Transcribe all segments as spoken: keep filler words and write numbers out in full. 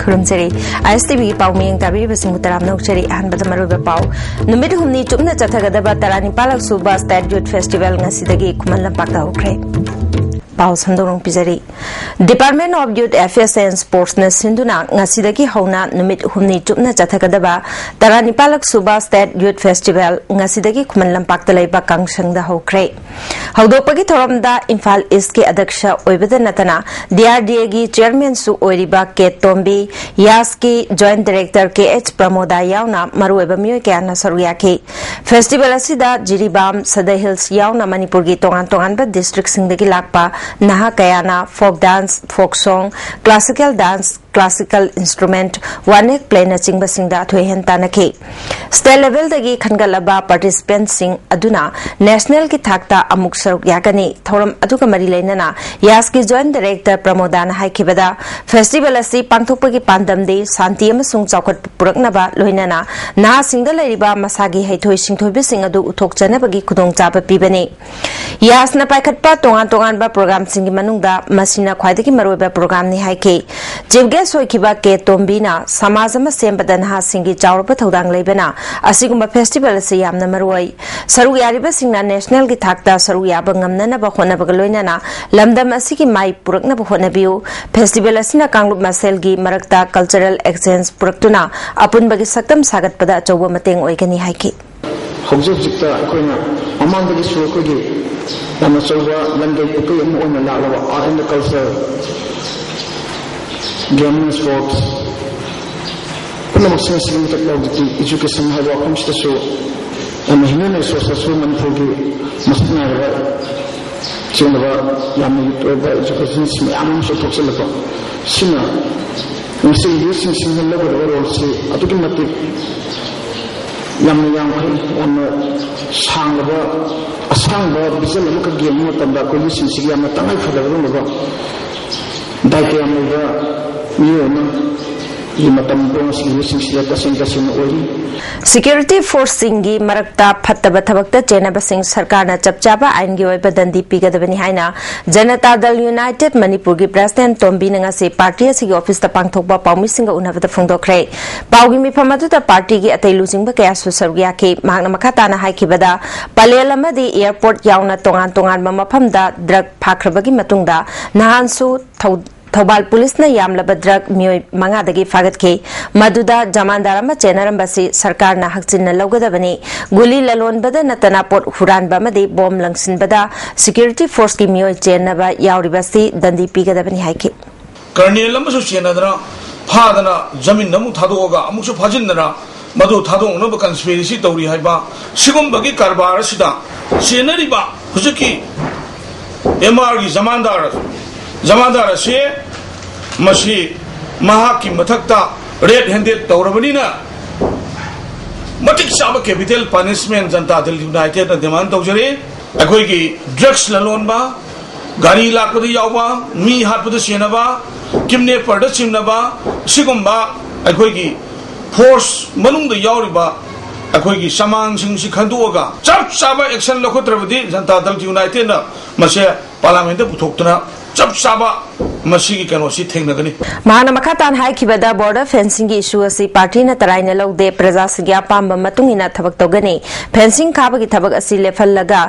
ꯈꯨꯔꯨꯝꯖꯔꯤ꯫ ISTVꯒꯤ ꯄꯥꯎ ꯃꯤꯠꯌꯦꯡ ꯇꯥꯕꯤꯔꯤꯕꯁꯤꯡꯕꯨ ꯇꯔꯥꯝꯅ ꯑꯣꯛꯆꯔꯤ꯫ ꯑꯍꯥꯟꯕꯗ ꯃꯔꯨꯑꯣꯏꯕ ꯄꯥꯎ꯫ ꯅꯨꯃꯤꯠ ꯍꯨꯝꯅꯤ ꯆꯨꯞꯅ ꯆꯠꯊꯒꯗꯕ ꯇꯔꯥꯅꯤꯄꯥꯜꯂꯛ ꯁꯨꯕ State Youth Festival ꯉꯁꯤꯗꯒꯤ ꯈꯨꯃꯟ ꯂꯝꯄꯥꯛꯇ ꯍꯧꯈ꯭ꯔꯦ꯫ ꯄꯥꯎ ꯁꯟꯗꯣꯛꯅ ꯄꯤꯖꯔꯤ꯫ Department of Youth Affairs and Sportsꯅ ꯁꯤꯟꯗꯨꯅ ꯉꯁꯤꯗꯒꯤ ꯍꯧꯅ ꯅꯨꯃꯤꯠ ꯍꯨꯝꯅꯤ ꯆꯨꯞꯅ ꯆꯠꯊꯒꯗꯕ ꯇꯔꯥꯅꯤꯄꯥꯜꯂꯛ ꯁꯨꯕ State Youth Festival ꯉꯁꯤꯗꯒꯤ ꯈꯨꯃꯟ ꯂꯝꯄꯥꯛꯇ ꯂꯩꯕ ꯀꯥꯡꯁꯪꯗ ꯍꯧꯈ꯭ꯔꯦ꯫ ꯍꯧꯗꯣꯛꯄꯒꯤ ꯊꯧꯔꯝꯗ ꯏꯝꯐꯥꯜ ꯏꯁꯀꯤ ꯑꯗ꯭ꯌꯛꯁ ꯑꯣꯏꯕꯗ ꯅꯠꯇꯅ DRDAꯒꯤ ꯆꯤꯌꯔꯃꯦꯟꯁꯨ ꯑꯣꯏꯔꯤꯕ ꯀꯦ ꯇꯣꯝꯕꯤ, ꯌꯥꯁꯀꯤ ꯖꯣꯏꯟꯠ ꯗꯥꯏꯔꯦꯛꯇꯔ ꯀꯦ ꯑꯩꯆ ꯄ꯭ꯔꯃꯣꯗꯥ ꯌꯥꯎꯅ ꯃꯔꯨꯑꯣꯏꯕ ꯃꯤꯑꯣꯏ ꯀꯌꯥꯅ ꯁꯔꯨꯛ ꯌꯥꯈꯤ꯫ ꯐꯦꯁꯇꯤꯚꯦꯜ ꯑꯁꯤꯗ ꯖꯤꯔꯤꯕꯥꯝ, ꯁꯗꯥ ꯍꯤꯜꯁ ꯌꯥꯎꯅ ꯃꯅꯤꯄꯨꯔꯒꯤ ꯇꯣꯉꯥꯟ ꯇꯣꯉꯥꯟꯕ ꯗꯤꯁꯇ꯭ꯔꯤꯛꯁꯤꯡꯗꯒꯤ ꯂꯥꯛꯄ ꯅꯍꯥ ꯀꯌꯥꯅ folk dance, folk song, classical dance, classical instrument, one act ꯄ꯭ꯂꯦꯅꯆꯤꯡꯕꯁꯤꯡꯗ ꯑꯊꯣꯏ ꯑꯍꯦꯟ ꯇꯥꯟꯅꯈꯤ꯫ ꯁ꯭ꯇꯦꯠ ꯂꯦꯚꯦꯜꯗꯒꯤ ꯈꯟꯒꯠꯂꯕ ꯄꯥꯔꯇꯤꯁꯤꯄꯦꯟꯠꯁꯤꯡ ꯑꯗꯨꯅ ꯅꯦꯁꯅꯦꯜꯒꯤ ꯊꯥꯛꯇ ꯑꯃꯨꯛ ꯁꯔꯨꯛ ꯌꯥꯒꯅꯤ꯫ ꯊꯧꯔꯝ ꯑꯗꯨꯒ ꯃꯔꯤ ꯂꯩꯅꯅ ꯌꯥꯁꯀꯤ ꯖꯣꯏꯟꯠ ꯗꯥꯏꯔꯦꯛꯇꯔ ꯄ꯭ꯔꯃꯣꯗꯥꯅ ꯍꯥꯏꯈꯤꯕꯗ, ꯐꯦꯁꯇꯤꯚꯦꯜ ꯑꯁꯤ ꯄꯥꯡꯊꯣꯛꯄꯒꯤ ꯄꯥꯟꯗꯝꯗꯤ ꯁꯥꯟꯇꯤ ꯑꯃꯁꯨꯡ ꯆꯥꯎꯈꯠꯄ ꯄꯨꯔꯛꯅꯕ, ꯂꯣꯏꯅꯅ ꯅꯍꯥꯁꯤꯡꯗ ꯂꯩꯔꯤꯕ ꯃꯁꯥꯒꯤ ꯍꯩꯊꯣꯏ ꯁꯤꯡꯊꯣꯏꯕꯁꯤꯡ ꯑꯗꯨ ꯎꯠꯊꯣꯛꯆꯅꯕꯒꯤ ꯈꯨꯗꯣꯡꯆꯥꯕ ꯄꯤꯕꯅꯤ꯫ ꯌꯥꯁꯅ ꯄꯥꯏꯈꯠꯄ ꯇꯣꯉꯥꯟ ꯇꯣꯉꯥꯟꯕ ꯄ꯭ꯔꯣꯒ꯭ꯔꯥꯝꯁꯤꯡꯒꯤ ꯃꯅꯨꯡꯗ ꯃꯁꯤꯅ ꯈ꯭ꯋꯥꯏꯗꯒꯤ ꯃꯔꯨꯑꯣꯏꯕ ꯄ꯭ꯔꯣꯒ꯭ꯔꯥꯝꯅꯤ ꯍꯥꯏꯈꯤ꯫ ꯆꯤꯐ ꯒꯦꯁ ꯑꯣꯏꯈꯤꯕ ꯀꯦ ꯇꯣꯝꯕꯤꯅ ꯁꯃꯥꯖ ꯑꯃ ꯁꯦꯝꯕꯗ ꯅꯍꯥꯁꯤꯡꯒꯤ ꯆꯥꯎꯔꯕ ꯊꯧꯗꯥꯡ ꯂꯩꯕꯅ ꯑꯁꯤꯒꯨꯝꯕ ꯐꯦꯁꯇꯤꯚꯦꯜ ꯑꯁꯤ ꯌꯥꯝꯅ ꯃꯔꯨꯑꯣꯏ꯫ ꯁꯔꯨꯛ ꯌꯥꯔꯤꯕꯁꯤꯡꯅ ꯅꯦꯁꯅꯦꯜꯒꯤ ꯊꯥꯛꯇ ꯁꯔꯨꯛ ꯌꯥꯕ ꯉꯝꯅꯅꯕ ꯍꯣꯠꯅꯕꯒ ꯂꯣꯏꯅꯅ ꯂꯝꯗꯝ ꯑꯁꯤꯒꯤ ꯃꯥꯏ ꯄꯨꯔꯛꯅꯕ ꯍꯣꯠꯅꯕꯤꯌꯨ꯫ ꯐꯦꯁꯇꯤꯚꯦꯜ ꯑꯁꯤꯅ ꯀꯥꯡꯂꯨꯞ ꯃꯁꯦꯜꯒꯤ ꯃꯔꯛꯇ ꯀꯜꯆꯔꯦꯜ ꯑꯦꯛꯁꯆꯦꯟꯖ ꯄꯨꯔꯛꯇꯨꯅ ꯑꯄꯨꯟꯕꯒꯤ ꯁꯛꯇꯝ ꯁꯥꯒꯠꯄꯗ ꯑꯆꯧꯕ ꯃꯇꯦꯡ ꯑꯣꯏꯒꯅꯤ ꯍꯥꯏꯈꯤ꯫ ꯍꯧꯖꯤꯛ ꯍꯧꯖꯤꯛꯇ ꯑꯩꯈꯣꯏꯅ ꯃꯃꯥꯡꯗꯒꯤꯁꯨ ꯑꯩꯈꯣꯏꯒꯤ ꯌꯥꯝꯅ ꯑꯆꯧꯕ ꯂꯝꯗꯩ ꯄꯨꯈ꯭ꯔꯤ ꯑꯃ ꯑꯣꯏꯅ ꯂꯥꯛꯂꯕ Art and Culture, Game and Sports ꯄꯨꯝꯅꯃꯛꯁꯤꯡ ꯑꯁꯤꯒꯤ ꯃꯊꯛꯇ ꯍꯧꯖꯤꯛꯇꯤ education ꯍꯥꯏꯕ ꯋꯥꯐꯝꯁꯤꯗꯁꯨ ꯌꯥꯝꯅ human resource ꯁꯨ ꯃꯅꯤꯄꯨꯔꯒꯤ ꯃꯁꯛ ꯅꯥꯏꯔꯕ ꯁꯤꯒꯨꯝꯂꯕ ꯌꯥꯝꯅ youth ꯑꯣꯏꯕ education ꯃꯌꯥꯝ ꯑꯃꯁꯨ ꯊꯣꯛꯆꯤꯜꯂꯛꯄ ꯁꯤꯅ ꯉꯁꯤ youth ꯁꯤꯡꯁꯤꯅ ꯂꯧꯒꯗꯕ role ꯁꯤ ꯑꯗꯨꯛꯀꯤ ꯃꯇꯤꯛ ꯌꯥꯝꯅ ꯌꯥꯝꯈ꯭ꯔꯦ꯫ ꯌꯥꯝꯅ ꯁꯥꯡꯂꯕ, ꯑꯁꯥꯡꯕ vision ꯑꯃꯈꯛ ꯌꯦꯡꯕ ꯃꯇꯝꯗ ꯑꯩꯈꯣꯏ youth ꯁꯤꯡꯁꯤꯒꯤ ꯌꯥꯝꯅ ꯇꯉꯥꯏ ꯐꯗꯕ ꯑꯗꯨꯒꯨꯝꯂꯕ ꯗꯥꯏꯇ ꯌꯥꯝ ꯂꯩꯕ ꯃꯤꯑꯣꯏ ꯑꯃ ꯒꯤ ꯃꯇꯝ ꯄꯨꯝꯅꯃꯛ ꯁꯤꯒꯤꯕꯁꯤꯡꯁꯤꯗ ꯇꯁꯦꯡ ꯇꯁꯦꯡꯅ ꯑꯣꯏꯔꯤ꯫ Security forceꯁꯤꯡꯒꯤ ꯃꯔꯛꯇ ꯐꯠꯇꯕ ꯊꯕꯛꯇ ꯆꯦꯟꯅꯕꯁꯤꯡ ꯁꯔꯀꯥꯔꯅ ꯆꯞ ꯆꯥꯕ ꯑꯥꯏꯟꯒꯤ ꯑꯣꯏꯕ ꯗꯟꯗꯤ ꯄꯤꯒꯗꯕꯅꯤ ꯍꯥꯏꯅ ꯖꯅꯇꯥ ꯗꯜ ꯌꯨꯅꯥꯏꯇꯦꯗ ꯃꯅꯤꯄꯨꯔꯒꯤ ꯄ꯭ꯔꯦꯁꯤꯗꯦꯟꯠ ꯇꯣꯝꯕꯤꯅ ꯉꯁꯤ ꯄꯥꯔꯇꯤ ꯑꯁꯤꯒꯤ ꯑꯣꯐꯤꯁꯇ ꯄꯥꯡꯊꯣꯛꯄ ꯄꯥꯎꯃꯤꯁꯤꯡꯒ ꯎꯅꯕꯗ ꯐꯣꯡꯗꯣꯛꯈ꯭ꯔꯦ꯫ ꯄꯥꯎꯒꯤ ꯃꯤꯐꯝ ꯑꯗꯨꯗ ꯄꯥꯔꯇꯤꯒꯤ ꯑꯇꯩ ꯂꯨꯆꯤꯡꯕ ꯀꯌꯥꯁꯨ ꯁꯔꯨꯛ ꯌꯥꯈꯤ꯫ ꯃꯍꯥꯛꯅ ꯃꯈꯥ ꯇꯥꯅ ꯍꯥꯏꯈꯤꯕꯗ, ꯄꯂꯦꯜ ꯑꯃꯗꯤ ꯑꯦꯌꯔꯄꯣꯔꯠ ꯌꯥꯎꯅ ꯇꯣꯉꯥꯟ ꯇꯣꯉꯥꯟꯕ ꯃꯐꯝꯗ ꯗ꯭ꯔꯒ ꯐꯥꯈ꯭ꯔꯕꯒꯤ ꯃꯇꯨꯡꯗ ꯅꯍꯥꯟꯁꯨ ꯊꯧ- ꯊꯧꯕꯥꯜ ꯄꯨꯂꯤꯁꯅ ꯌꯥꯝꯂꯕ ꯗ꯭ꯔꯒ ꯃꯤꯑꯣꯏ ꯃꯉꯥꯗꯒꯤ ꯐꯥꯒꯠꯈꯤ꯫ ꯃꯗꯨꯗ ꯖꯃꯥꯟꯗꯥꯔ ꯑꯃ ꯆꯦꯟꯅꯔꯝꯕꯁꯤ ꯁꯔꯀꯥꯔꯅ ꯍꯛꯆꯤꯟꯅ ꯂꯧꯒꯗꯕꯅꯤ꯫ ꯒꯨꯂꯤ ꯂꯂꯣꯟꯕꯗ ꯅꯠꯇꯅ ꯄꯣꯠ ꯍꯨꯔꯥꯟꯕ ꯑꯃꯗꯤ ꯕꯣꯝ ꯂꯪꯁꯤꯟꯕꯗ ꯁꯦꯀ꯭ꯌꯨꯔꯤꯇꯤ ꯐꯣꯔꯁꯀꯤ ꯃꯤꯑꯣꯏ ꯆꯦꯟꯅꯕ ꯌꯥꯎꯔꯤꯕꯁꯤ ꯗꯟꯗꯤ ꯄꯤꯒꯗꯕꯅꯤ ꯍꯥꯏꯈꯤ꯫ ꯀꯔꯅꯦꯜ ꯑꯃꯁꯨ ꯆꯦꯟꯅꯗꯅ ꯐꯥꯗꯅ ꯖꯃꯤꯟ ꯑꯃꯨꯛ ꯊꯥꯗꯣꯛꯑꯒ ꯑꯃꯨꯛꯁꯨ ꯐꯥꯖꯤꯟꯗꯅ ꯃꯗꯨ ꯊꯥꯗꯣꯛꯅꯕ ꯀꯟꯁꯄꯤꯔꯦꯁꯤ ꯇꯧꯔꯤ ꯍꯥꯏꯕ ꯁꯤꯒꯨꯝꯕꯒꯤ ꯀꯔꯕꯥꯔ ꯑꯁꯤꯗ ꯆꯦꯟꯅꯔꯤꯕ ꯍꯧꯖꯤꯛꯀꯤ ꯑꯦꯝ ꯑꯥꯔꯒꯤ ꯖꯃꯥꯟꯗꯥꯔ ꯖꯃꯥꯟꯗꯥꯔ ꯑꯁꯤ ꯃꯁꯤ ꯃꯍꯥꯛꯀꯤ ꯃꯊꯛꯇ ꯔꯦꯗ ꯍꯦꯟꯗꯦꯗ ꯇꯧꯔꯕꯅꯤꯅ ꯃꯇꯤꯛ ꯆꯥꯕ ꯀꯦꯄꯤꯇꯦꯜ ꯄꯅꯤꯁꯃꯦꯟ ꯖꯟꯇꯥ ꯗꯜ ꯌꯨꯅꯥꯏꯇꯦꯗꯅ ꯗꯤꯃꯥꯟ ꯇꯧꯖꯔꯤ꯫ ꯑꯩꯈꯣꯏꯒꯤ ꯗ꯭ꯔꯒꯁ ꯂꯂꯣꯟꯕ, ꯒꯥꯔꯤ ꯂꯥꯛꯄꯗ ꯌꯥꯎꯕ, ꯃꯤ ꯍꯥꯠꯄꯗ ꯆꯦꯟꯅꯕ, ꯀꯤꯗꯅꯦꯄꯔꯗ ꯆꯤꯡꯅꯕ, ꯁꯤꯒꯨꯝꯕ ꯑꯩꯈꯣꯏꯒꯤ ꯐꯣꯔꯁ ꯃꯅꯨꯡꯗ ꯌꯥꯎꯔꯤꯕ ꯑꯩꯈꯣꯏꯒꯤ ꯆꯃꯥꯡꯁꯤꯡꯁꯤ ꯈꯟꯗꯣꯛꯑꯒ ꯆꯞ ꯆꯥꯕ ꯑꯦꯛꯁꯟ ꯂꯧꯈꯠꯇ꯭ꯔꯕꯗꯤ ꯖꯟꯇꯥ ꯗꯜ ꯌꯨꯅꯥꯏꯇꯦꯗꯅ ꯃꯁꯦ ꯄꯥꯔꯂꯥꯃꯦꯟꯗ ꯄꯨꯊꯣꯛꯇꯨꯅ ꯆꯞ ꯆꯥꯕ ꯃꯁꯤꯒꯤ ꯀꯩꯅꯣꯁꯤ ꯊꯦꯡꯅꯒꯅꯤ꯫ ꯃꯍꯥꯛꯅ ꯃꯈꯥ ꯇꯥꯅ ꯍꯥꯏꯈꯤꯕꯗ, ꯕꯣꯔꯗꯔ ꯐꯦꯟꯁꯤꯡꯒꯤ ꯏꯁꯨ ꯑꯁꯤ ꯄꯥꯔꯇꯤꯅ ꯇꯔꯥꯏꯅ ꯂꯧꯗꯦ, ꯄ꯭ꯔꯖꯥꯁꯤꯡꯒꯤ ꯑꯄꯥꯝꯕ ꯃꯇꯨꯡ ꯏꯟꯅ ꯊꯕꯛ ꯇꯧꯒꯅꯤ꯫ ꯐꯦꯟꯁꯤꯡ ꯈꯥꯕꯒꯤ ꯊꯕꯛ ꯑꯁꯤ ꯂꯦꯞꯍꯜꯂꯒ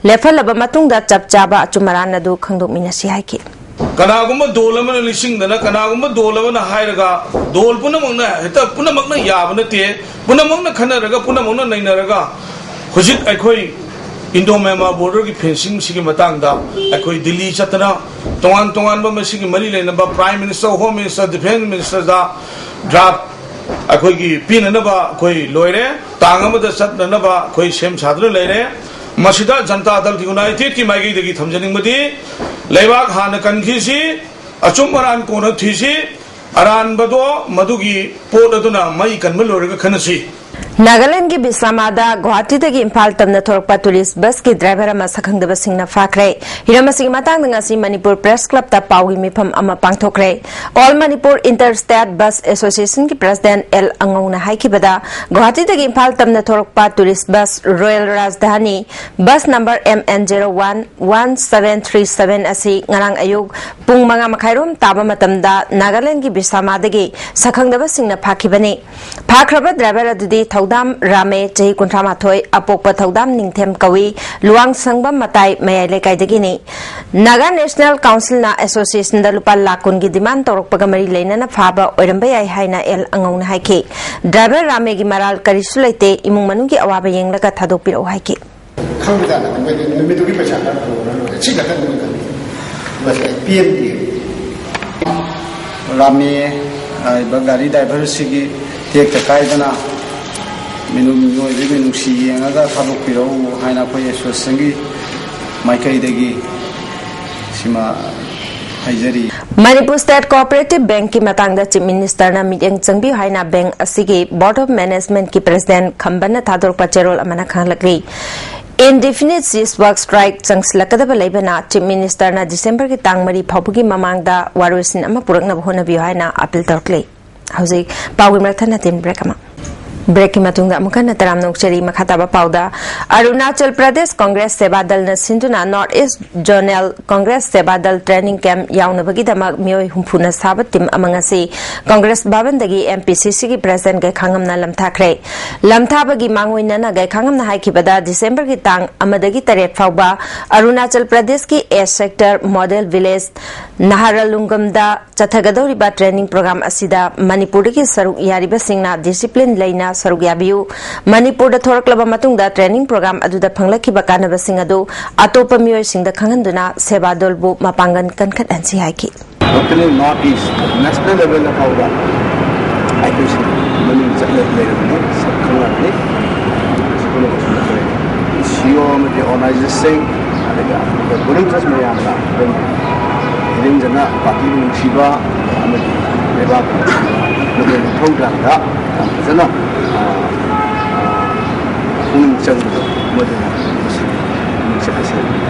ꯂꯦꯞꯍꯜꯂꯕ ꯃꯇꯨꯡꯗ ꯆꯞ ꯆꯥꯕ ꯑꯆꯨꯝ ꯑꯔꯥꯟ ꯑꯗꯨ ꯈꯪꯗꯣꯛꯃꯤꯟꯅꯁꯤ ꯍꯥꯏꯈꯤ꯫ ꯀꯅꯥꯒꯨꯝꯕ ꯗꯣꯜ ꯑꯃꯅ ꯂꯤꯁꯤꯡꯗꯅ ꯀꯅꯥꯒꯨꯝꯕ ꯗꯣꯜ ꯑꯃꯅ ꯍꯥꯏꯔꯒ ꯗꯣꯜ ꯄꯨꯝꯅꯃꯛꯅ ꯍꯦꯛꯇ ꯄꯨꯝꯅꯃꯛꯅ ꯌꯥꯕ ꯅꯠꯇꯦ꯫ ꯄꯨꯝꯅꯃꯛꯅ ꯈꯟꯅꯔꯒ ꯄꯨꯝꯅꯃꯛꯅ ꯅꯩꯅꯔꯒ ꯍꯧꯖꯤꯛ ꯑꯩꯈꯣꯏ ꯏꯟꯗꯣ ꯃ꯭ꯌꯥꯟꯃꯥꯔ ꯕꯣꯔꯗꯔꯒꯤ ꯐꯦꯟꯁꯤꯡꯁꯤꯒꯤ ꯃꯇꯥꯡꯗ ꯑꯩꯈꯣꯏ ꯗꯤꯜꯂꯤ ꯆꯠꯇꯅ ꯇꯣꯉꯥꯟ ꯇꯣꯉꯥꯟꯕ ꯃꯁꯤꯒꯤ ꯃꯔꯤ ꯂꯩꯅꯕ prime minister, home minister, defence ꯃꯤꯅꯤꯁꯇꯔꯗ ꯗ꯭ꯔꯥꯐ ꯑꯩꯈꯣꯏꯒꯤ ꯄꯤꯅꯅꯕ ꯑꯩꯈꯣꯏ ꯂꯣꯏꯔꯦ꯫ ꯇꯥꯡ ꯑꯃꯗ ꯆꯠꯅꯅꯕ ꯑꯩꯈꯣꯏ ꯁꯦꯝ ꯁꯥꯗꯨꯅ ꯂꯩꯔꯦ꯫ ꯃꯁꯤꯗ ꯖꯟꯇꯥ ꯗꯜ ꯌꯨꯅꯥꯏꯇꯦꯗꯀꯤ ꯃꯥꯏꯀꯩꯗꯒꯤ ꯊꯝꯖꯅꯤꯡꯕꯗꯤ ꯂꯩꯕꯥꯛ ꯍꯥꯟꯅ ꯀꯟꯈꯤꯁꯤ, ꯑꯆꯨꯝ ꯑꯔꯥꯟ ꯀꯣꯟꯅ ꯊꯤꯁꯤ, ꯑꯔꯥꯟꯕꯗꯣ ꯃꯗꯨꯒꯤ ꯄꯣꯠ ꯑꯗꯨꯅ ꯃꯩ ꯀꯟꯕ ꯂꯣꯏꯔꯒ ꯈꯟꯅꯁꯤ꯫ ꯅꯥꯒꯥꯂꯦꯟꯗꯒꯤ ꯕꯤꯁꯥꯃꯥꯗ ꯒꯨꯋꯥꯍꯥꯇꯤꯗꯒꯤ ꯏꯝꯐꯥꯜ ꯇꯝꯅ ꯊꯣꯔꯛꯄ ꯇꯨꯔꯤꯁ ꯕꯁꯀꯤ ꯗ꯭ꯔꯥꯏꯚꯔ ꯑꯃ ꯁꯛꯈꯪꯗꯕꯁꯤꯡꯅ ꯐꯥꯈ꯭ꯔꯦ꯫ ꯍꯤꯔꯝ ꯑꯁꯤꯒꯤ ꯃꯇꯥꯡꯗ ꯉꯁꯤ ꯃꯅꯤꯄꯨꯔ ꯄ꯭ꯔꯦꯁ ꯀ꯭ꯂꯕꯇ ꯄꯥꯎꯒꯤ ꯃꯤꯐꯝ ꯑꯃ ꯄꯥꯡꯊꯣꯛꯈ꯭ꯔꯦ꯫ All Manipur inter state bus ꯑꯦꯁꯣꯁꯤꯌꯦꯁꯟꯒꯤ ꯄ꯭ꯔꯁꯤꯗꯦꯟꯠ ꯑꯦꯜ ꯑꯉꯧꯅ ꯍꯥꯏꯈꯤꯕꯗ, ꯒꯨꯋꯥꯍꯥꯇꯤꯗꯒꯤ ꯏꯝꯐꯥꯜ ꯇꯝꯅ ꯊꯣꯔꯛꯄ tourist bus royal Rajdhani, bus number M N zero one one seven three seven ꯑꯁꯤ ꯉꯔꯥꯡ ꯑꯌꯨꯛ ꯄꯨꯡ ꯃꯉꯥ ꯃꯈꯥꯏꯔꯣꯝ ꯇꯥꯕ ꯃꯇꯝꯗ ꯅꯥꯒꯥꯂꯦꯟꯗꯒꯤ ꯕꯤꯁꯥꯃꯥꯗꯒꯤ ꯁꯛꯈꯪꯗꯕꯁꯤꯡꯅ ꯐꯥꯈꯤꯕꯅꯤ꯫ ꯐꯥꯈ꯭ꯔꯕ ꯗ꯭ꯔꯥꯏꯚꯔ ꯑꯗꯨꯗꯤ ꯊꯧꯗꯥꯝ ꯔꯥꯃꯦ, ꯆꯍꯤ ꯀꯨꯟꯊ꯭ꯔꯥ ꯃꯥꯊꯣꯏ, ꯑꯄꯣꯛꯄ ꯊꯧꯗꯥꯝ ꯅꯤꯡꯊꯦꯝ ꯀꯧꯏ, ꯂꯨꯋꯥꯡꯁꯪꯕꯝ ꯃꯇꯥꯏ ꯃꯌꯥꯏ ꯂꯩꯀꯥꯏꯗꯒꯤꯅꯤ꯫ ꯅꯥꯒꯥ ꯅꯦꯁꯅꯦꯜ ꯀꯥꯎꯟꯁꯤꯜꯅ ꯑꯦꯁꯣꯁꯤꯌꯦꯁꯟꯗ ꯂꯨꯄꯥ ꯂꯥꯈ ꯀꯨꯟꯒꯤ ꯗꯤꯃꯥꯟ ꯇꯧꯔꯛꯄꯒ ꯃꯔꯤ ꯂꯩꯅꯅ ꯐꯥꯕ ꯑꯣꯏꯔꯝꯕ ꯌꯥꯏ ꯍꯥꯏꯅ ꯑꯦꯜ ꯑꯉꯧꯅ ꯍꯥꯏꯈꯤ꯫ ꯗ꯭ꯔꯥꯏꯚꯔ ꯔꯥꯃꯦꯒꯤ ꯃꯔꯥꯜ ꯀꯔꯤꯁꯨ ꯂꯩꯇꯦ, ꯏꯃꯨꯡ ꯃꯅꯨꯡꯒꯤ ꯑꯋꯥꯕ ꯌꯦꯡꯂꯒ ꯊꯥꯗꯣꯛꯄꯤꯔꯛꯎ ꯍꯥꯏꯈꯤ꯫ ꯈꯪꯕꯖꯥꯠꯅꯤ, ꯃꯣꯏꯗꯤ ꯅꯨꯃꯤꯠꯇꯨꯒꯤ ꯄꯩꯁꯥ ꯈꯔ ꯄꯨꯔꯒ ꯂꯣꯏꯔꯦ, ꯁꯤ ꯈꯛꯇꯅꯤ ꯃꯣꯏ ꯈꯪꯉꯤ꯫ ꯃꯁꯤ ꯑꯩ ꯄꯦꯟꯗꯦ꯫ ꯔꯥꯃꯦ ꯍꯥꯏꯔꯤꯕ ꯒꯥꯔꯤ ꯗ꯭ꯔꯥꯏꯚꯔꯁꯤꯒꯤ ꯇꯦꯛꯇ ꯀꯥꯏꯗꯅ ꯃꯤꯅꯨ-, ꯃꯤꯑꯣꯏꯕꯒꯤ ꯃꯤꯅꯨꯡꯁꯤ ꯌꯦꯡꯉꯒ ꯊꯥꯗꯣꯛꯄꯤꯔꯛꯎ ꯍꯥꯏꯅ ꯑꯩꯈꯣꯏ ꯑꯦꯁꯣꯁꯤꯌꯦꯁꯟꯒꯤ ꯃꯥꯏꯀꯩꯗꯒꯤ ꯁꯤꯃ ꯍꯥꯏꯖꯔꯤ꯫ ꯃꯅꯤꯄꯨꯔ ꯁ꯭ꯇꯦꯠ ꯀꯣꯑꯣꯄꯔꯦꯇꯤꯚ ꯕꯦꯡꯛꯀꯤ ꯃꯇꯥꯡꯗ ꯆꯤꯐ ꯃꯤꯅꯤꯁꯇꯔꯅ ꯃꯤꯠꯌꯦꯡ ꯆꯪꯕꯤꯌꯨ ꯍꯥꯏꯅ ꯕꯦꯡꯛ ꯑꯁꯤꯒꯤ ꯕꯣꯔꯗ ꯑꯣꯐ ꯃꯦꯅꯦꯖꯃꯦꯟꯠꯀꯤ ꯄ꯭ꯔꯁꯤꯗꯦꯟꯠ ꯈꯝꯕꯅ ꯊꯥꯗꯣꯔꯛꯄ ꯆꯦꯔꯣꯜ ꯑꯃꯅ ꯈꯪꯍꯜꯂꯛꯂꯤ꯫ ꯏꯟꯗꯤꯐꯤꯅꯤꯠ ꯁꯤꯖ ꯋꯥꯔꯛ ꯁ꯭ꯇ꯭ꯔꯥꯏꯛ ꯆꯪꯁꯤꯜꯂꯛꯀꯗꯕ ꯂꯩꯕꯅ ꯆꯤꯐ ꯃꯤꯅꯤꯁꯇꯔꯅ ꯗꯤꯁꯦꯝꯕꯔꯒꯤ ꯇꯥꯡ ꯃꯔꯤ ꯐꯥꯎꯕꯒꯤ ꯃꯃꯥꯡꯗ ꯋꯥꯔꯣꯏꯁꯤꯟ ꯑꯃ ꯄꯨꯔꯛꯅꯕ ꯍꯣꯠꯅꯕꯤꯌꯨ ꯍꯥꯏꯅ ꯑꯄꯤꯜ ꯇꯧꯔꯛꯂꯤ꯫ ꯍꯧꯖꯤꯛ ꯄꯥꯎꯒꯤ ꯃꯔꯛ ꯊꯠꯅ ꯇꯤꯟ ꯕ꯭ꯔꯦꯛ ꯑꯃ꯫ ꯕ꯭ꯔꯦꯛꯀꯤ ꯃꯇꯨꯡꯗ ꯑꯃꯨꯛ ꯍꯟꯅ ꯇꯔꯥꯝꯅ ꯑꯣꯛꯆꯔꯤ꯫ ꯃꯈꯥ ꯇꯥꯕ ꯄꯥꯎꯗ, ꯑꯔꯨꯅꯥꯆꯜ ꯄ꯭ꯔꯗꯦꯁ ꯀꯣꯡꯒ꯭ꯔꯦꯁ ꯁꯦꯕꯥ ꯗꯜꯅ ꯁꯤꯟꯗꯨꯅ ꯅꯣꯔꯠ ꯏꯁ ꯖꯣꯅꯦꯜ ꯀꯣꯡꯒ꯭ꯔꯦꯁ ꯁꯦꯕꯥ ꯗꯜ ꯇ꯭ꯔꯦꯅꯤꯡ ꯀꯦꯝꯞ ꯌꯥꯎꯅꯕꯒꯤꯗꯃꯛ ꯃꯤꯑꯣꯏ ꯍꯨꯝꯐꯨꯅ ꯁꯥꯕ ꯇꯤꯝ ꯑꯃ ꯉꯁꯤ ꯀꯣꯡꯒ꯭ꯔꯦꯁ ꯚꯕꯟꯗꯒꯤ ꯑꯦꯝ ꯄꯤ ꯁꯤ ꯁꯤꯒꯤ ꯄ꯭ꯔꯁꯤꯗꯦꯟꯠ ꯒꯩꯈꯥꯉꯝꯅ ꯂꯝꯊꯥꯈ꯭ꯔꯦ꯫ ꯂꯝꯊꯥꯕꯒꯤ ꯃꯥꯡꯑꯣꯏꯅꯅ ꯒꯩꯈꯥꯉꯝꯅ ꯍꯥꯏꯈꯤꯕꯗ, ꯗꯤꯁꯦꯝꯕꯔꯒꯤ ꯇꯥꯡ ꯑꯃꯗꯒꯤ ꯇꯔꯦꯠ ꯐꯥꯎꯕ ꯑꯔꯨꯅꯥꯆꯜ ꯄ꯭ꯔꯗꯦꯁꯀꯤ ꯑꯦ ꯁꯦꯛꯇꯔ ꯃꯣꯗꯦꯜ ꯚꯤꯂꯦꯖ ꯅꯍꯥꯔꯥꯂꯨꯡꯒꯝꯗ ꯆꯠꯊꯒꯗꯧꯔꯤꯕ ꯇ꯭ꯔꯦꯅꯤꯡ ꯄ꯭ꯔꯣꯒ꯭ꯔꯥꯝ ꯑꯁꯤꯗ ꯃꯅꯤꯄꯨꯔꯗꯒꯤ ꯁꯔꯨꯛ ꯌꯥꯔꯤꯕꯁꯤꯡꯅ ꯗꯤꯁꯤꯄ꯭ꯂꯤꯟ ꯂꯩꯅ ꯁꯔꯨꯛ ꯌꯥꯕꯤꯌꯨ꯫ ꯃꯅꯤꯄꯨꯔꯗ ꯊꯣꯔꯛꯂꯕ ꯃꯇꯨꯡꯗ ꯇ꯭ꯔꯦꯅꯤꯡ ꯄ꯭ꯔꯣꯒ꯭ꯔꯥꯝ ꯑꯗꯨꯗ ꯐꯪꯂꯛꯈꯤꯕ ꯀꯥꯟꯅꯕꯁꯤꯡ ꯑꯗꯨ ꯑꯇꯣꯞꯄ ꯃꯤꯑꯣꯏꯁꯤꯡꯗ ꯈꯪꯍꯟꯗꯨꯅ ꯁꯦꯕꯥ ꯗꯜꯕꯨ ꯃꯄꯥꯡꯒꯜ ꯀꯟꯈꯠꯍꯟꯁꯤ ꯍꯥꯏꯈꯤ꯫ Totally North East, national level ꯐꯥꯎꯕ ꯑꯩꯈꯣꯏꯁꯤ ꯃꯃꯤꯡ ꯆꯠꯂ ꯂꯩꯔꯕꯅꯤ, ꯁꯛ ꯈꯪꯂꯕꯅꯤ꯫ ꯁꯤ ꯄꯨꯝꯅꯃꯛꯁꯨ ꯅꯠꯇ꯭ꯔꯦ꯫ ꯁꯤ ꯏ ꯑꯣ ꯑꯃꯗꯤ ꯑꯣꯔꯒꯅꯥꯏꯖꯔꯁꯤꯡ, ꯑꯗꯨꯒ ꯑꯩꯈꯣꯏ ꯚꯣꯂꯨꯟꯇꯤꯌꯔꯁ ꯃꯌꯥꯝꯅ ꯑꯗꯨꯝ ꯏꯔꯦꯡꯖꯅ ꯄꯥꯔꯇꯤꯕꯨ ꯅꯨꯡꯁꯤꯕ ꯑꯃꯗꯤ ꯂꯩꯕꯥꯛꯄꯨ ꯅꯨꯡꯁꯤꯕ, ꯃꯗꯨꯒꯤ ꯃꯊꯧ ꯇꯥꯕꯗ ꯌꯥꯝ ꯐꯖꯅ, ꯑ, ꯄꯨꯛꯅꯤꯡ ꯆꯪꯕꯗꯣ, ꯃꯗꯨꯅ ꯃꯁꯤ ꯃꯤꯡꯆꯠ ꯑꯁꯤ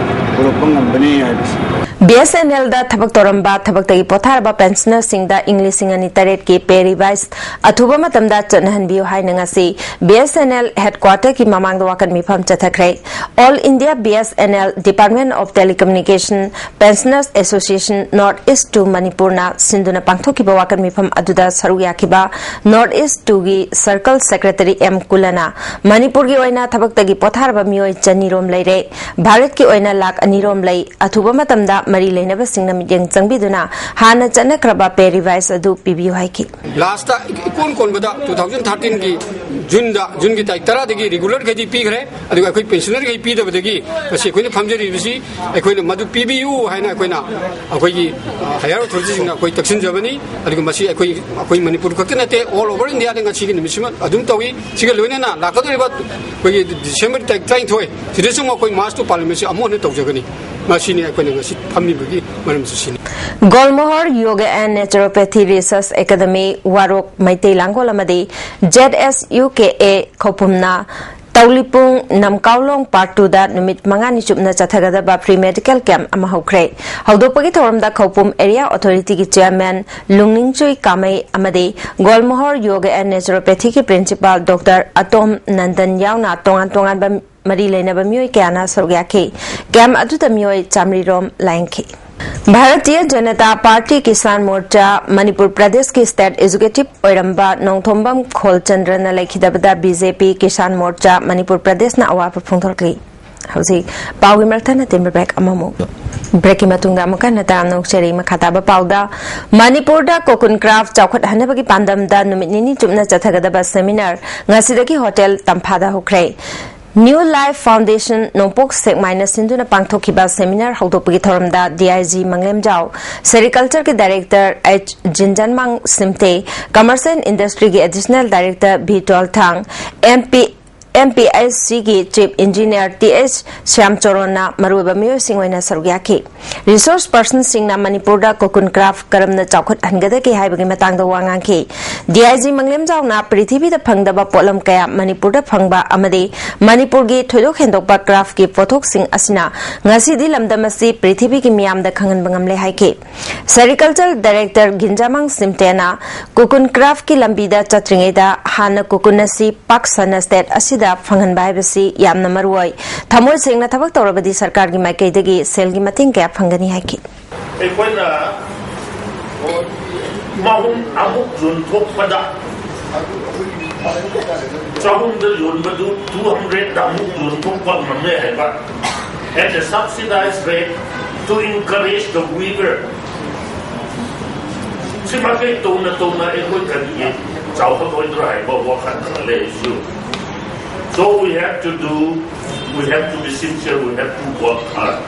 ꯄꯨꯔꯛꯄ ꯉꯝꯕꯅꯤ ꯍꯥꯏꯕꯁꯤ꯫ ꯕꯤ ꯑꯦꯁ ꯑꯦꯟ ꯑꯦꯜꯗ ꯊꯕꯛ ꯇꯧꯔꯝꯕ ꯊꯕꯛꯇꯒꯤ ꯄꯣꯊꯥꯔꯕ ꯄꯦꯟꯁꯅꯔꯁꯤꯡꯗ ꯏꯪ ꯂꯤꯁꯤꯡ ꯑꯅꯤ ꯇꯔꯦꯠꯀꯤ ꯄꯦ ꯔꯤꯚꯥꯏꯁ ꯑꯊꯨꯕ ꯃꯇꯝꯗ ꯆꯠꯅꯍꯟꯕꯤꯌꯨ ꯍꯥꯏꯅ ꯉꯁꯤ ꯕꯤ ꯑꯦꯁ ꯑꯦꯟ ꯑꯦꯜ ꯍꯦꯗꯀ꯭ꯋꯥꯇꯔꯒꯤ ꯃꯃꯥꯡꯗ ꯋꯥꯀꯠ ꯃꯤꯐꯝ ꯆꯠꯊꯈ꯭ꯔꯦ꯫ All India B S N L Department of Telecommunication Pensioners Association North East to ꯃꯅꯤꯄꯨꯔꯅ ꯁꯤꯟꯗꯨꯅ ꯄꯥꯡꯊꯣꯛꯈꯤꯕ ꯋꯥꯀꯠ ꯃꯤꯐꯝ ꯑꯗꯨꯗ ꯁꯔꯨꯛ ꯌꯥꯈꯤꯕ ꯅꯣꯔꯠ ꯏꯁ ꯇꯨꯒꯤ ꯁꯔꯀꯜ ꯁꯦꯀ꯭ꯔꯦꯇꯔꯤ ꯑꯦꯝ ꯀꯨꯂꯅ ꯃꯅꯤꯄꯨꯔꯒꯤ ꯑꯣꯏꯅ ꯊꯕꯛꯇꯒꯤ ꯄꯣꯊꯥꯔꯕ ꯃꯤꯑꯣꯏ ꯆꯅꯤ ꯔꯣꯝ ꯂꯩꯔꯦ꯫ ꯚꯥꯔꯠꯀꯤ ꯑꯣꯏꯅ ꯂꯥꯈ ꯑꯅꯤ ꯔꯣꯝ ꯂꯩ꯫ ꯑꯊꯨꯕ ꯃꯇꯝꯗ ꯃꯔꯤ ꯂꯩꯅꯕꯁꯤꯡꯅ ꯃꯤꯠꯌꯦꯡ ꯆꯪꯕꯤꯗꯨꯅ ꯍꯥꯟꯅ ꯆꯠꯅꯈ꯭ꯔꯕ ꯄꯦ ꯔꯤꯚꯥꯏꯁ ꯑꯗꯨ ꯄꯤꯕꯤꯌꯨ ꯍꯥꯏꯈꯤ꯫ ꯂꯥꯁꯇ ꯏꯀꯣꯟ ꯀꯣꯟꯕꯗ ꯇꯨ ꯊꯥꯎꯖꯟ ꯊꯥꯔꯇꯤꯟꯒꯤ ꯖꯨꯟꯗ, ꯖꯨꯟꯒꯤ ꯇꯥꯔꯤꯛ ꯇꯔꯥꯗꯒꯤ ꯔꯤꯒꯨꯂꯔꯈꯩꯗꯤ ꯄꯤꯈ꯭ꯔꯦ, ꯑꯗꯨꯒ ꯑꯩꯈꯣꯏ ꯄꯦꯟꯁꯅꯔꯈꯩ ꯄꯤꯗꯕꯗꯒꯤ ꯉꯁꯤ ꯑꯩꯈꯣꯏꯅ ꯐꯝꯖꯔꯤꯕꯁꯤ, ꯑꯩꯈꯣꯏꯅ ꯃꯗꯨ ꯄꯤꯕꯤꯌꯨ ꯍꯥꯏꯅ ꯑꯩꯈꯣꯏꯅ, ꯑꯩꯈꯣꯏꯒꯤ ꯍꯥꯌꯔ ꯑꯣꯊꯣꯔꯤꯇꯤꯁꯤꯡꯅ ꯑꯩꯈꯣꯏ ꯇꯛꯁꯤꯟꯖꯕꯅꯤ꯫ ꯑꯗꯨꯒ ꯃꯁꯤ ꯑꯩꯈꯣꯏ, ꯑꯩꯈꯣꯏ ꯃꯅꯤꯄꯨꯔ ꯈꯛꯇ ꯅꯠꯇꯦ, ꯑꯣꯜ ꯑꯣꯚꯔ ꯏꯟꯗꯤꯌꯥꯗ ꯉꯁꯤꯒꯤ ꯅꯨꯃꯤꯠꯁꯤꯃ ꯑꯗꯨꯝ ꯇꯧꯏ꯫ ꯁꯤꯒ ꯂꯣꯏꯅꯅ ꯂꯥꯛꯀꯗꯧꯔꯤꯕ ꯑꯩꯈꯣꯏꯒꯤ ꯗꯤꯁꯦꯝꯕꯔ ꯇꯥꯔꯤꯛ ꯇꯔꯥꯅꯤꯊꯣꯏ ꯁꯤꯗꯁꯨ ꯑꯃꯨꯛ ꯑꯩꯈꯣꯏ ꯃꯥꯔꯁ ꯇꯨ ꯄꯥꯔꯂꯤꯌꯥꯃꯦꯟꯁꯤ ꯑꯃꯨꯛ ꯍꯟꯅ ꯇꯧꯖꯒꯅꯤ꯫ ꯃꯁꯤꯅꯤ ꯑꯩꯈꯣꯏꯅ ꯉꯁꯤ ꯐꯝꯃꯤꯕꯒꯤ ꯃꯔꯝꯁꯨ ꯁꯤꯅꯤ꯫ ꯒꯣꯜꯃꯣꯍꯣꯔ ꯌꯣꯒ and naturopathy research academy, ꯋꯥꯔꯣꯛ Meitei ꯂꯥꯡꯒꯣꯜ ꯑꯃꯗꯤ Z S U K A ꯈꯧꯄꯨꯝꯅ ꯇꯧꯂꯤꯄꯨꯡ ꯅꯝꯀꯥꯎꯂꯣꯡ part ꯇꯨꯗ ꯅꯨꯃꯤꯠ ꯃꯉꯥꯅꯤ ꯆꯨꯞꯅ ꯆꯠꯊꯒꯗꯕ ꯐ꯭ꯔꯤ ꯃꯦꯗꯤꯀꯦꯜ ꯀꯦꯝꯞ ꯑꯃ ꯍꯧꯈ꯭ꯔꯦ꯫ ꯍꯧꯗꯣꯛꯄꯒꯤ ꯊꯧꯔꯝꯗ ꯈꯧꯄꯨꯝ ꯑꯦꯔꯤꯌꯥ ꯑꯣꯊꯣꯔꯤꯇꯤꯒꯤ ꯆꯤꯌꯔꯃꯦꯟ ꯂꯨꯡꯅꯤꯡꯆꯨꯏ ꯀꯥꯃꯩ ꯑꯃꯗꯤ ꯒꯣꯜꯃꯣꯍꯣꯔ ꯌꯣꯒ ꯑꯦꯟ ꯅꯦꯆꯨꯔꯣꯄꯦꯊꯤꯒꯤ ꯄ꯭ꯔꯤꯟꯁꯤꯄꯥꯜ ꯗꯣꯛꯇꯔ ꯑꯇꯣꯝ ꯅꯟꯗꯟ ꯌꯥꯎꯅ ꯇꯣꯉꯥꯟ ꯇꯣꯉꯥꯟꯕ ꯃꯔꯤ ꯂꯩꯅꯕ ꯃꯤꯑꯣꯏ ꯀꯌꯥꯅ ꯁꯔꯨꯛ ꯌꯥꯈꯤ꯫ ꯀꯦꯝꯞ ꯑꯗꯨꯗ ꯃꯤꯑꯣꯏ ꯆꯥꯃꯔꯤ ꯔꯣꯝ ꯂꯥꯌꯦꯡꯈꯤ꯫ ꯚꯥꯔꯇꯤꯌ ꯖꯅꯇꯥ ꯄꯥꯔꯇꯤ ꯀꯤꯁꯥꯟ ꯃꯣꯔꯆꯥ ꯃꯅꯤꯄꯨꯔ ꯄ꯭ꯔꯗꯦꯁꯀꯤ ꯁ꯭ꯇꯦꯠ ꯑꯦꯛꯖꯤꯀ꯭ꯌꯨꯇꯤꯚ ꯑꯣꯏꯔꯝꯕ ꯅꯣꯡꯊꯣꯝꯕꯝ ꯈꯣꯜꯆꯟꯗ꯭ꯔꯅ ꯂꯩꯈꯤꯗꯕꯗ ꯕꯤ ꯖꯦ ꯄꯤ ꯀꯤꯁꯥꯟ ꯃꯣꯔꯆꯥ ꯃꯅꯤꯄꯨꯔ ꯄ꯭ꯔꯗꯦꯁꯅ ꯑꯋꯥꯕ ꯐꯣꯡꯗꯣꯔꯛꯂꯤ꯫ ꯍꯧꯖꯤꯛ ꯄꯥꯎꯒꯤ ꯃꯔꯛꯇ ꯅꯇꯦꯟꯕ ꯕ꯭ꯔꯦꯛ ꯑꯃꯃꯨꯛ꯫ ꯕ꯭ꯔꯦꯛꯀꯤ ꯃꯇꯨꯡꯗ ꯑꯃꯨꯛꯀ ꯍꯟꯅ ꯇꯔꯥꯝꯅ ꯑꯣꯛꯆꯔꯤ꯫ ꯃꯈꯥ ꯇꯥꯕ ꯄꯥꯎꯗ, ꯃꯅꯤꯄꯨꯔꯗ ꯀꯣꯀꯨꯟ ꯀ꯭ꯔꯥꯐ ꯆꯥꯎꯈꯠꯍꯟꯅꯕꯒꯤ ꯄꯥꯟꯗꯝꯗ ꯅꯨꯃꯤꯠ ꯅꯤꯅꯤ ꯆꯨꯞꯅ ꯆꯠꯊꯒꯗꯕ ꯁꯦꯃꯤꯅꯥꯔ ꯉꯁꯤꯗꯒꯤ ꯍꯣꯇꯦꯜ ꯇꯝꯐꯥꯗ ꯍꯧꯈ꯭ꯔꯦ꯫ ꯅ꯭ꯌꯨ ꯂꯥꯏꯐ ꯐꯥꯎꯟꯗꯦꯁꯟ ꯅꯣꯡꯄꯣꯛ ꯁꯦꯛꯃꯥꯏꯅ ꯁꯤꯟꯗꯨꯅ ꯄꯥꯡꯊꯣꯛꯈꯤꯕ ꯁꯦꯃꯤꯅꯥꯔ ꯍꯧꯗꯣꯛꯄꯒꯤ ꯊꯧꯔꯝꯗ ꯗꯤ ꯑꯥꯏ ꯖꯤ ꯃꯪꯂꯦꯝꯖꯥꯎ, ꯁꯦꯔꯤꯀꯜꯆꯔꯒꯤ director H Jinjanmang Simte, commerce and ꯏꯟꯗꯁꯇ꯭ꯔꯤꯒꯤ additional director V Tolthang, M P M P H ꯁꯤꯒꯤ ꯆꯤꯐ ꯏꯟꯖꯤꯅꯤꯌꯔ ꯇꯤ ꯑꯩꯆ ꯁ꯭ꯌꯥꯝꯆꯣꯔꯣꯟꯅ ꯃꯔꯨꯑꯣꯏꯕ ꯃꯤꯑꯣꯏꯁꯤꯡ ꯑꯣꯏꯅ ꯁꯔꯨꯛ ꯌꯥꯈꯤ꯫ ꯔꯤꯁꯣꯔꯁ ꯄꯔꯁꯟꯁꯤꯡꯅ ꯃꯅꯤꯄꯨꯔꯗ ꯀꯣꯀꯨꯟ ꯀ꯭ꯔꯥꯐ ꯀꯔꯝꯅ ꯆꯥꯎꯈꯠꯍꯟꯒꯗꯒꯦ ꯍꯥꯏꯕꯒꯤ ꯃꯇꯥꯡꯗ ꯋꯥ ꯉꯥꯡꯈꯤ꯫ ꯗꯤ ꯑꯥꯏ ꯖꯤ ꯃꯪꯂꯦꯝꯖꯥꯎꯅ ꯄ꯭ꯔꯤꯊꯤꯕꯤꯗ ꯐꯪꯗꯕ ꯄꯣꯠꯂꯝ ꯀꯌꯥ ꯃꯅꯤꯄꯨꯔꯗ ꯐꯪꯕ ꯑꯃꯗꯤ ꯃꯅꯤꯄꯨꯔꯒꯤ ꯊꯣꯏꯗꯣꯛ ꯍꯦꯟꯗꯣꯛꯄ ꯀ꯭ꯔꯥꯐꯀꯤ ꯄꯣꯠꯊꯣꯛꯁꯤꯡ ꯑꯁꯤꯅ ꯉꯁꯤꯗꯤ ꯂꯝꯗꯝ ꯑꯁꯤ ꯄ꯭ꯔꯤꯊꯤꯕꯤꯒꯤ ꯃꯤꯌꯥꯝꯗ ꯈꯪꯍꯟꯕ ꯉꯝꯂꯦ ꯍꯥꯏꯈꯤ꯫ ꯁꯦꯔꯤꯀꯜꯆꯔ ꯗꯥꯏꯔꯦꯛꯇꯔ ꯒꯤꯟꯖꯥꯃꯥꯡ ꯁꯤꯝꯇꯦꯅ ꯀꯣꯀꯨꯟ ꯀ꯭ꯔꯥꯐꯀꯤ ꯂꯝꯕꯤꯗ ꯆꯠꯇ꯭ꯔꯤꯉꯩꯗ ꯍꯥꯟꯅ ꯀꯣꯀꯨꯟ ꯑꯁꯤ ꯄꯥꯛ ꯁꯟꯅ ꯁ꯭ꯇꯦꯠ ꯑꯁꯤꯗ ꯐꯪꯍꯟꯕ ꯍꯥꯏꯕꯁꯤ ꯌꯥꯝꯅ ꯃꯔꯨꯑꯣꯏ꯫ ꯊꯃꯣꯏ ꯁꯦꯡꯅ ꯊꯕꯛ ꯇꯧꯔꯕꯗꯤ ꯁꯔꯀꯥꯔꯒꯤ ꯃꯥꯏꯀꯩꯗꯒꯤ ꯁꯦꯜꯒꯤ ꯃꯇꯦꯡ ꯀꯌꯥ ꯐꯪꯒꯅꯤ ꯍꯥꯏꯈꯤ꯫ ꯑꯩꯈꯣꯏꯅ ꯃꯍꯨꯝ ꯑꯃꯨꯛ ꯌꯣꯟꯊꯣꯛꯄꯗ ꯆꯍꯨꯝꯗ ꯌꯣꯟꯕꯗꯨ two hundredꯗ ꯑꯃꯨꯛ ꯌꯣꯟꯊꯣꯛꯄ ꯉꯝꯃꯦ ꯍꯥꯏꯕ, at a subsidized rate to encourage the weaver. ꯁꯤꯃꯈꯩ ꯇꯧꯅ ꯇꯧꯅ ꯑꯩꯈꯣꯏ ꯀꯔꯤꯒꯤ ꯆꯥꯎꯈꯠꯂꯣꯏꯗ꯭ꯔꯣ ꯍꯥꯏꯕ ꯋꯥꯈꯜ ꯈꯔ ꯂꯩꯔꯁꯨ, so we have to do, we have to be sincere, we have to work hard.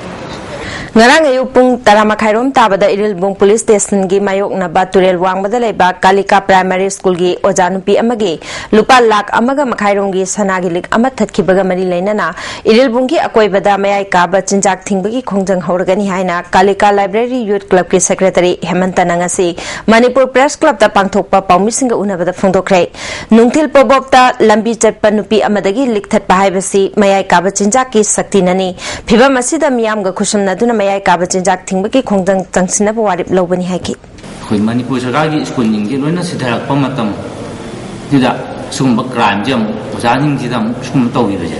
ꯉꯔꯥꯡ ꯑꯌꯨꯛ ꯄꯨꯡ ꯇꯔꯥ ꯃꯈꯥꯏꯔꯣꯝ ꯇꯥꯕꯗ ꯏꯔꯤꯜꯕꯨꯡ ꯄꯨꯂꯤꯁ ꯁ꯭ꯇꯦꯁꯟꯒꯤ ꯃꯥꯌꯣꯛꯅꯕ ꯇꯨꯔꯦꯜ ꯋꯥꯡꯃꯗ ꯂꯩꯕ ꯀꯥꯂꯤꯀꯥ ꯄ꯭ꯔꯥꯏꯃꯥꯔꯤ ꯁ꯭ꯀꯨꯜꯒꯤ ꯑꯣꯖꯥ ꯅꯨꯄꯤ ꯑꯃꯒꯤ ꯂꯨꯄꯥ ꯂꯥꯈ ꯑꯃꯒ ꯃꯈꯥꯏꯔꯣꯝꯒꯤ ꯁꯅꯥꯒꯤ ꯂꯤꯛ ꯑꯃ ꯊꯠꯈꯤꯕꯒ ꯃꯔꯤ ꯂꯩꯅꯅ ꯏꯔꯤꯜꯕꯨꯡꯒꯤ ꯑꯀꯣꯏꯕꯗ ꯃꯌꯥꯏ ꯀꯥꯕ ꯆꯤꯟꯖꯥꯛ ꯊꯤꯡꯕꯒꯤ ꯈꯣꯡꯖꯪ ꯍꯧꯔꯒꯅꯤ ꯍꯥꯏꯅ ꯀꯥꯂꯤꯀꯥ ꯂꯥꯏꯕ꯭ꯔꯦꯔꯤ ꯌꯨꯠ ꯀ꯭ꯂꯕꯀꯤ ꯁꯦꯀ꯭ꯔꯦꯇꯔꯤ ꯍꯦꯃꯟꯇꯅ ꯉꯁꯤ ꯃꯅꯤꯄꯨꯔ ꯄ꯭ꯔꯦꯁ ꯀ꯭ꯂꯕꯇ ꯄꯥꯡꯊꯣꯛꯄ ꯄꯥꯎꯃꯤꯁꯤꯡꯒ ꯎꯅꯕꯗ ꯐꯣꯡꯗꯣꯛꯈ꯭ꯔꯦ꯫ ꯅꯨꯡꯊꯤꯜ ꯄꯣꯕꯣꯞꯇ ꯂꯝꯕꯤ ꯆꯠꯄ ꯅꯨꯄꯤ ꯑꯃꯗꯒꯤ ꯂꯤꯛ ꯊꯠꯄ ꯍꯥꯏꯕꯁꯤ ꯃꯌꯥꯏ ꯀꯥꯕ ꯆꯤꯟꯖꯥꯛꯀꯤ ꯁꯛꯇꯤꯅꯅꯤ꯫ ꯐꯤꯚꯝ ꯑꯁꯤꯗ ꯃꯤꯌꯥꯝꯒ ꯈꯨꯠꯁꯝꯅꯗꯨꯅ ꯃꯌꯥꯏ ꯀꯥꯕ ꯆꯤꯟꯖꯥꯛ ꯊꯤꯡꯕꯒꯤ ꯈꯣꯡꯖꯪ ꯆꯪꯁꯤꯟꯅꯕ ꯋꯥꯔꯦꯞ ꯂꯧꯕꯅꯤ ꯍꯥꯏꯈꯤ꯫ ꯑꯩꯈꯣꯏ ꯃꯅꯤꯄꯨꯔ ꯁꯔꯀꯥꯔꯒꯤ ꯁ꯭ꯀꯨꯜꯁꯤꯡꯁꯦ ꯂꯣꯏꯅ ꯁꯤꯊꯔꯛꯄ ꯃꯇꯝꯁꯤꯗ ꯁꯤꯒꯨꯝꯕ ꯀ꯭ꯔꯥꯏꯝꯁꯦ ꯑꯃꯨꯛ ꯑꯣꯖꯥꯁꯤꯡꯁꯤꯗ ꯑꯃꯨꯛ ꯁꯤꯒꯨꯝꯕ ꯇꯧꯈꯤꯕꯁꯦ,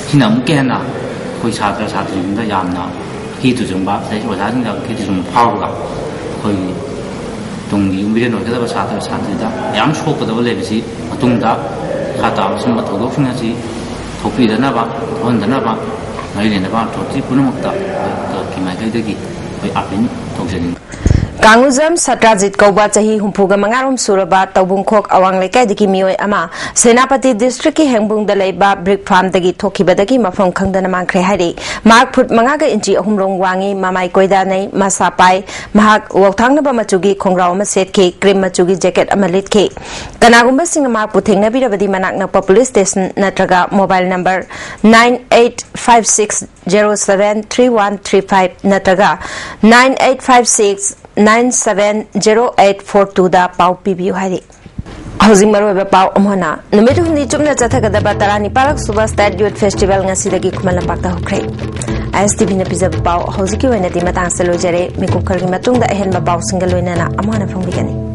ꯁꯤꯅ ꯑꯃꯨꯛꯀ ꯍꯦꯟꯅ ꯑꯩꯈꯣꯏ ꯁꯥꯇ꯭ꯔ ꯁꯥꯇ꯭ꯔꯤꯁꯤꯡꯗ ꯌꯥꯝꯅ ꯑꯀꯤ ꯇꯨꯖꯨꯡꯕ, ꯑꯗꯩ ꯑꯣꯖꯥꯁꯤꯡꯗ ꯑꯀꯤ ꯇꯨꯖꯨꯡꯕ ꯐꯥꯎꯔꯒ ꯑꯩꯈꯣꯏꯒꯤ ꯇꯨꯡꯒꯤ ꯌꯨꯝꯕꯤꯔꯦꯟ ꯑꯣꯏꯒꯗꯕ ꯁꯥꯇ꯭ꯔ ꯁꯥꯇ꯭ꯔꯤꯗ ꯌꯥꯝ ꯁꯣꯛꯀꯗꯕ ꯂꯩꯕꯁꯤ ꯃꯇꯨꯡꯗ ꯃꯈꯥ ꯇꯥꯕ ꯁꯤꯒꯨꯝꯕ ꯊꯧꯗꯣꯛꯁꯤꯡ ꯑꯁꯤ ꯊꯣꯛꯄꯤꯗꯅꯕ, ꯊꯣꯛꯍꯟꯗꯅꯕ ꯃꯔꯤ ꯂꯩꯅꯕ ꯑꯣꯊꯣꯔꯤꯇꯤ ꯄꯨꯝꯅꯃꯛꯇ ꯑꯩꯈꯣꯏ ꯀ꯭ꯂꯕꯀꯤ ꯃꯥꯏꯀꯩꯗꯒꯤ ꯑꯩꯈꯣꯏ ꯑꯥꯄꯤꯜ ꯇꯧꯖꯅꯤꯡꯏ꯫ ꯀꯥꯡꯉꯨꯖꯝ ꯁꯇ꯭ꯔꯥꯖꯤꯠ ꯀꯧꯕ ꯆꯍꯤ ꯍꯨꯝꯐꯨꯒ ꯃꯉꯥꯔꯣꯝ ꯁꯨꯔꯕ ꯇꯧꯕꯨꯡꯈꯣꯛ ꯑꯋꯥꯡ ꯂꯩꯀꯥꯏꯗꯒꯤ ꯃꯤꯑꯣꯏ ꯑꯃ ꯁꯦꯅꯥꯄꯇꯤ ꯗꯤꯁꯇ꯭ꯔꯤꯛꯀꯤ ꯍꯦꯡꯕꯨꯡꯗ ꯂꯩꯕ ꯕ꯭ꯔꯤꯛ ꯐꯥꯔꯝꯗꯒꯤ ꯊꯣꯛꯈꯤꯕꯗꯒꯤ ꯃꯐꯝ ꯈꯪꯗꯅ ꯃꯥꯡꯈ꯭ꯔꯦ ꯍꯥꯏꯔꯤ꯫ ꯃꯍꯥꯛ ꯐꯨꯠ ꯃꯉꯥꯒ ꯏꯟꯆꯤ ꯑꯍꯨꯝ ꯔꯣꯝ ꯋꯥꯡꯉꯤ, ꯃꯃꯥꯏ ꯀꯣꯏꯗꯥꯅꯩ, ꯃꯁꯥ ꯄꯥꯏ꯫ ꯃꯍꯥꯛ ꯋꯥꯎꯊꯥꯡꯅꯕ ꯃꯆꯨꯒꯤ ꯈꯣꯡꯒ꯭ꯔꯥꯎ ꯑꯃ ꯁꯦꯠꯈꯤ, ꯀ꯭ꯔꯤꯝ ꯃꯆꯨꯒꯤ ꯖꯦꯀꯦꯠ ꯑꯃ ꯂꯤꯠꯈꯤ꯫ ꯀꯅꯥꯒꯨꯝꯕꯁꯤꯡꯅ ꯃꯍꯥꯛꯄꯨ ꯊꯦꯡꯅꯕꯤꯔꯕꯗꯤ ꯃꯅꯥꯛ ꯅꯛꯄ ꯄꯨꯂꯤꯁ ꯁ꯭ꯇꯦꯁꯟ ꯅꯠꯇ꯭ꯔꯒ mobile number nine eight five six zero seven three one three five ꯅꯠꯇ꯭ꯔꯒ nine eight five six nine seven zero eight four twoꯗ ꯄꯥꯎ ꯄꯤꯕꯤꯌꯨ ꯍꯥꯏꯔꯤ꯫ ꯍꯧꯖꯤꯛ ꯃꯔꯨꯑꯣꯏꯕ ꯄꯥꯎ ꯑꯃꯨꯛ ꯍꯟꯅ꯫ ꯅꯨꯃꯤꯠ ꯍꯨꯝꯅꯤ ꯆꯨꯞꯅ ꯆꯠꯊꯒꯗꯕ ꯇꯔꯥꯅꯤꯄꯥꯜꯂꯛ ꯁꯨꯕ State Youth Festival ꯉꯁꯤꯗꯒꯤ ꯈꯨꯃꯟ ꯂꯝꯄꯥꯛꯇ ꯍꯧꯈ꯭ꯔꯦ꯫ ISTVꯅ ꯄꯤꯖꯕ ꯄꯥꯎ ꯍꯧꯖꯤꯛꯀꯤ ꯑꯣꯏꯅꯗꯤ ꯃꯇꯥꯡꯁꯤꯗ ꯂꯣꯏꯖꯔꯦ꯫ ꯃꯤꯀꯨꯞ ꯈꯔꯒꯤ ꯃꯇꯨꯡꯗ ꯑꯍꯦꯟꯕ ꯄꯥꯎꯁꯤꯡꯒ ꯂꯣꯏꯅꯅ ꯑꯃꯨꯛ ꯍꯟꯅ ꯐꯣꯡꯕꯤꯒꯅꯤ꯫